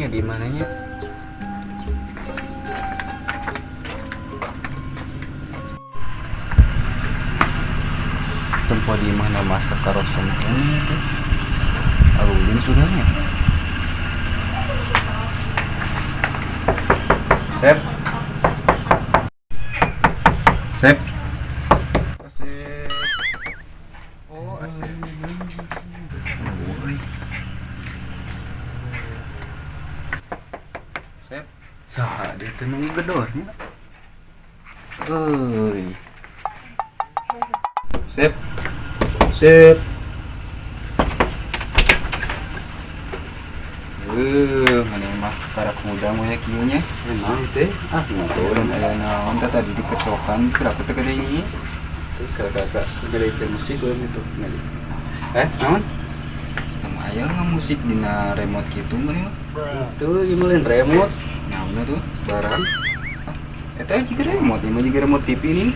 Nya di mananya? Tempo di mana masak karosong ini tuh? Alulin sudahnya. Sep. Sep. Asep. Oh, Asep. Oh, Sep. Saha dia teh nunggu gedornya. Euy. Sep. Sep. Mana mah karak muda mah ya kieu nya. Emang teh ah Turun aya naon teh tadi diketokan keur aku teh gede ieu. Terus kakak gede ke musik gue gitu. Eh, naon? Setengah aya musik dina remote kitu mah. Itu ieu mah lain remote. Naon tuh? Barang. Eta juga remote, ieu mah juga remote TV nih.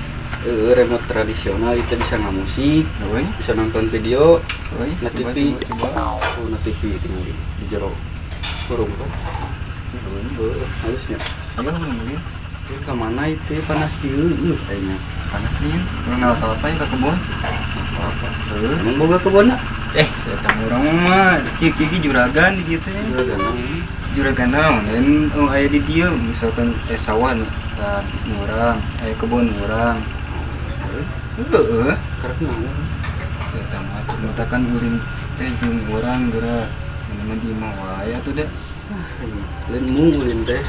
Remote tradisional itu bisa ngamusik, Euy, bisa nonton video, euy, na coba, TV. Coba, coba. Oh, na TV tinggal di jero. Kurung kan? Euy, Halusnya. Iya, mungkin. Itu ke mana itu panas kieu kayaknya. Panas nih, urang ngalap apa ya ke kebun? Apa? Heuh. Emang boga kebunna? Saya tahu urang mah kieu kieu juragan di kitu ya. Juragan naon? Juragan naon? Lain oh, aya di dieu misalkan sawah nu tah urang, aya kebun urang. Heeh. Karep naon? Saya tahu mah matakan ulin teh jeung urang geura. Mana mah di imah wae atuh deh. Ah, lain mung ulin teh.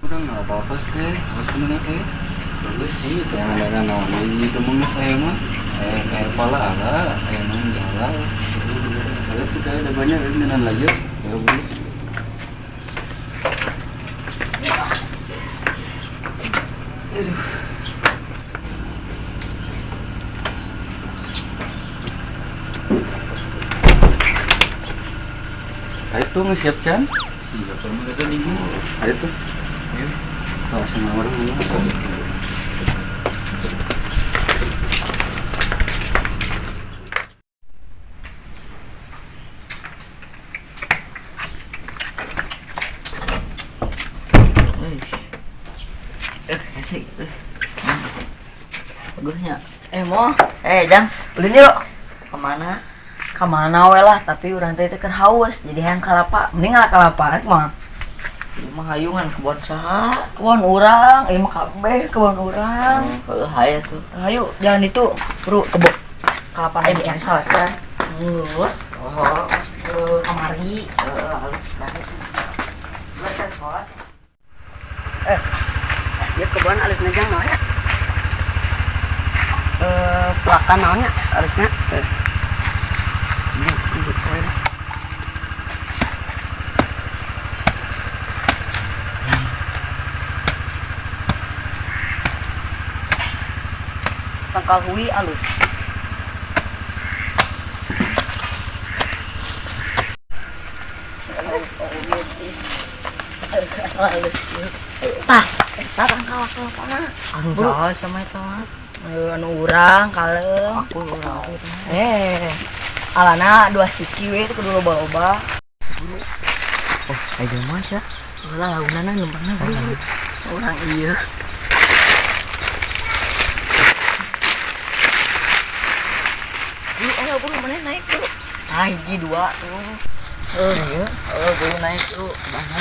Urang nggak apa-apa teh. Harus kemana teh? Bagus sih itu. Yang ada naon deui itu mah saya mah. Kayak pala ala, aya naon jalan. Kalau kita ada banyak ini dengan lagi. Ya boleh. Aduh. Ayo tuh nggak siap Chan? Siap kamu udah tadi gue. Ayo tuh. Ayo. Kalau sama orang mana? Asik. Bagusnya. Mo. Jang, ulin yuk. Kemana? Kemana we lah, tapi urang teh teh keur haus, jadi hayang kalapa. Mending ngala kalapa mah. Ieu mah hayungan kebon saha? Kebon urang, ieu mah kabeh kebon urang. Heuh, hayu tuh. Hayu, jangan itu, bro, kebon. Kalapa Ayo nih. biasa kan. Geus. Oh, Kamari. heeh, halus banget. Gua teh sholat. Ya kebon alisna jang naon nya? Pelakan naon nya alisna? Tangkal hui alus. Asal alus. Tah, eta tangkal kalapana. Anu saha sama eta mah? Anu urang kalem. Aku urang. Alana dua siki we kudu loba-loba. Oh, aya mah sia. Ulah launana lempangna buru. Urang ieu. Buru, ayo buru mana naik buru. Tah hiji dua tuh. Iya. Buru naik tuh. Mana?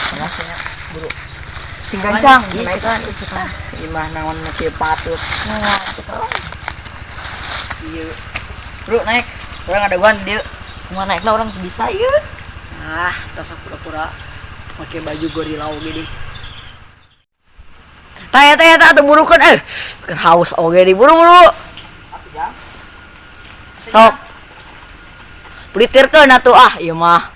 Panas nya buru. Sing gancang, Naik naik kan ah, imah naon kieu patut. Nah, ieu. Bro naik. Urang ada guan dieu. Kumaha naikna urang bisa ieu. Ah, tos pura-pura make baju gorila oge deh. Tah eta eta atuh burukeun keur haus oge di buru-buru. Sok. Pelitirkeun atuh ah ieu mah.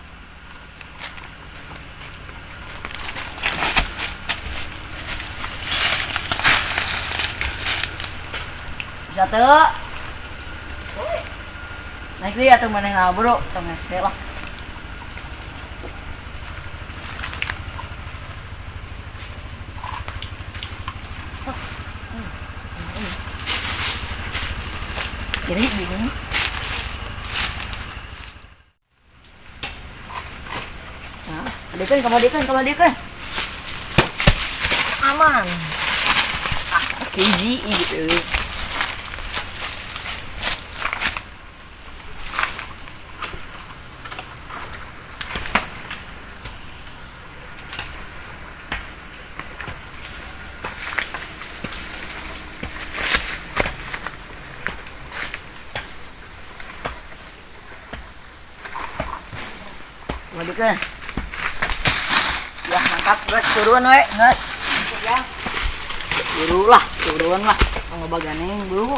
Bisa teu? Naik deui atuh maneh lah bro, tong hese lah. Kiri bingung. Nah, ada Dekeun kamu, dekeun kamu, dekeun. Aman. Ah, hiji gitu. Kamu. Ya mantap, geus turun we, geus. Ya. Buru lah, turun lah. Tong loba ganeng, buru.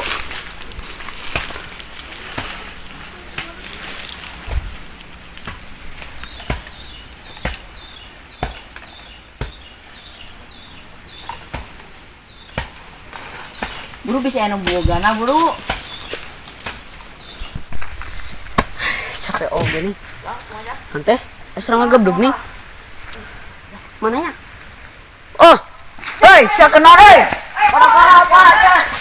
Buru bisa anu bogana, buru. Capek oge nih. Ante, serang ngegeblug nih. Mananya? Oh, Hei, sia kenal euy. Pada kalapa.